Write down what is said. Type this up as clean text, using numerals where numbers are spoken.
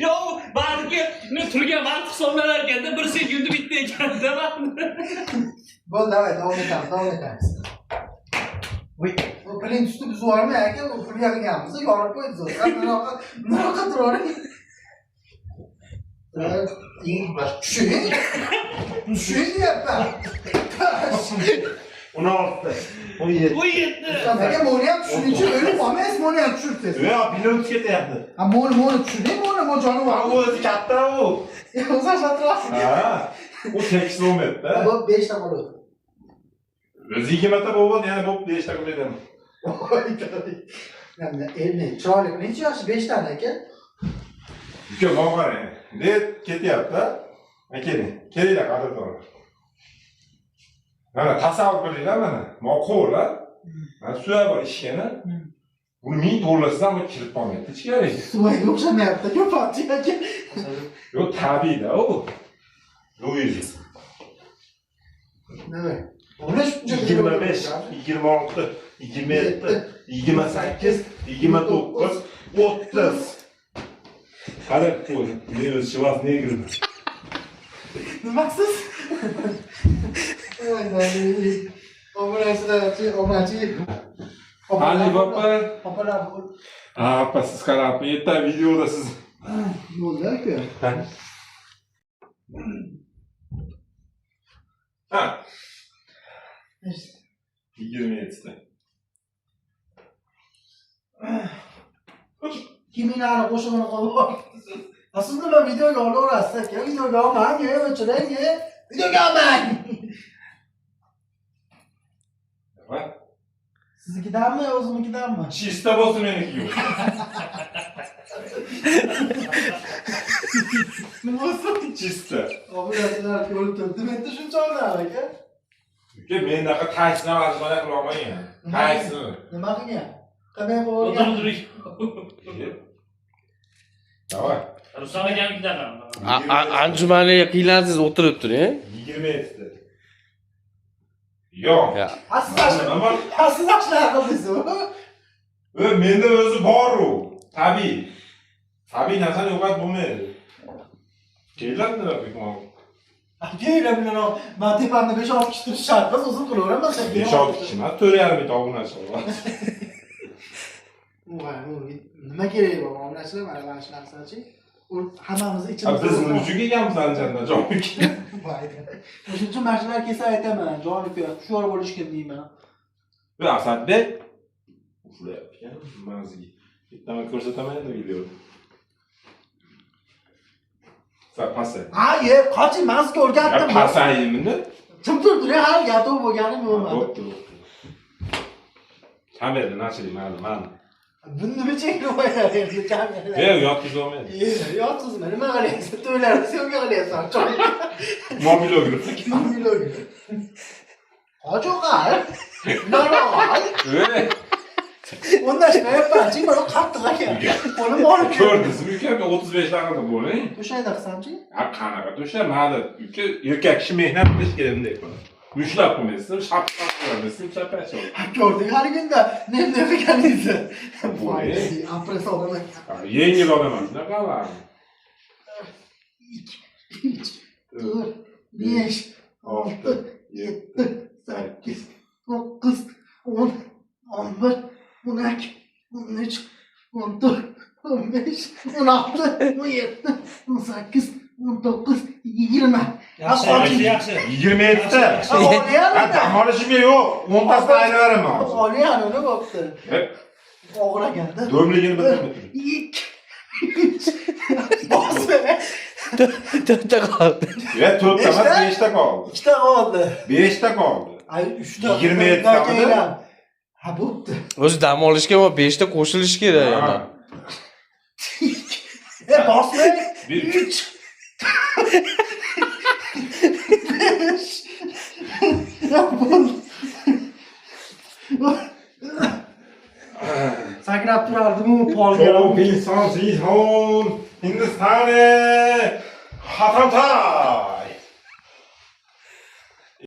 Yo'q, balki men turgan vaqt hisoblanar ekanda 1 sekundda bitta ekanda. Bo'ldi, давай, davom etamiz, davom etamiz. Voy. Bu plintusni buzib yubormay aka, u pulga qilganmiz, yorib qo'ydi zo'rdan. Bunaqa, bunaqa turavering. Tushuning. Tushuning deyapman. 16, 17. 17. Aka, buni ham tushuningchi, o'lib qolmaysiz, buni ham tushirsiz. Yo'q, pilot ketyapti. Ha, buni tushuring, buni bu jonivor. Ha, o'zi katta u. O'zi shatrasi. Ha. U tekis bo'lmaydi-da. Bu 5 ta qoladi. O'zi 20 ta bo'ldi, yana bo'p 5 ta qilib. Endi chiroyli necha yoshi 5 tani aka? Uka, mana qarang. Deb ketyapti-da. Ha, keling. Kelinglar, qadrdonlar. Mana tasavvur qilinglar mana. Mana qo'rlar. Mana suya bor ishgani. Buni ming to'g'rilasangiz ham kirib qolmaydi ichkariga. Suvga o'xshamayapti, ko'patchi aka. Yo'q, tabiiy-da u. Luiz. Nima? Uni shuncha 25, 26, 27, 28, 29, 30. Qara, qo'y. Men o'zi Shvarsenegger. Nimasiz? Voy, voy. Obunachilar, obunachi. Ali opa. Opalar Ha, opa, siz qarab, erta videoda siz. bo'ldi aka. Ha. 27 ta. Kiminani qo'shig'ini qo'yib yuboribsiz. Ha, siz nima videoga olaverasiz aka? Videoga olmang, o'chiring, videoga olmang. Va Siznikidanmi, o'zimnikidanmi? Chista bo'lsin meniki. Nima bo'lsin? Chista. Obunachilar ko'rib turibdi. Menda shuncha odam aka. Uka, mendaqa taysini vazifani qila olmagan. Taysini. Nima qilgan? Qanday qilib O'tirib. Давай. Ruslan akamnikidan ham. Anjumani qiylansiz o'tirib turing. 27 ta. Yo'q. Ya. Nima? Siz shunaqa qildingiz. Menda o'zi bor u. Tabiiy. Tabiiy narsani yo'qotib bo'lmaydi. Keladi nima qilmoq? Aka, bilan man tepamda 5-6 kishi turishi shart emas, o'zim qilaveraman. 5-6 kishi emas, 4,5 ta obunachi bor. Nima kerak bor obunachilar, mana shu narsachi. U hammamizni ichimizda. Biz nima uchun kelganmiz Andijondan javob kerak. O'shuning uchun mana shular kelsa aytaman, joni kuyadi, hushyor bo'lishgan deyman. Bu Asadbek uxlayapti ekan, maziga. Bittaman ko'rsataman endi videoni. Sal pasay. Ha, ye, qoching, man sizga o'rgatdim. Pasayimmi? Jim turib turing, hali gapim bo'lganim yo'q mani. Bo'pti, bo'pti. Kamerani oching, mayli, mayli. Buni nima chekib qo'yadi endi kamera? Yo'q, yotqizolmaydi. Yotqizma, nima qilyapsan? To'ylarni syomka qilyapsan, choy. Mobilograf. Mobilograf. Qoch o'qar. Normal. Ey, O'ndashmayapman, mana qattiq ekan. Qo'lim olib ko'rdingizmi uka, men 35 ta qildim bo'ling. To'shakda qilsamchi? Ha, qanaqa to'shak? Mayli, uka, erkak kishi mehnat qilish kerak bunday qilib. Mushlab qo'ymaysiz, shapqat qo'ymaysiz, chapacha. Ko'rdik hali kunda nem nem qilganingizni. Voy. Apres odam ekan. Yengil odam emas, shunaqa 2, 3, 4, 5, 6, 7, 8, 9, 10, 11, 12, 13, 14, 15, 16, 17, 18, 19, 20. Yaxshi, yaxshi, yaxshi. 27 ta. Oliyam. Ha, dam olishimga yo'q. 10 tasini aylaveraman hozir. Oliyam nima bo'pti? Og'ir ekanda. Do'mligini bildirmay turib. 2, 3, bosma. To'rtta qoldi. Ya 4 ta emas, 5 ta qoldi. 2 ta qoldi. 5 ta qoldi. Ay, 3 ta. 27 tamidi? Ha, bo'pti. O'zi dam olishga va 5 ta qo'shilishi kerak yana. Bosma. 1 3 5. Ya bo'ldi. Sakrab turardim-u polga. Çok insan zihon Hindiston'e Hatamta.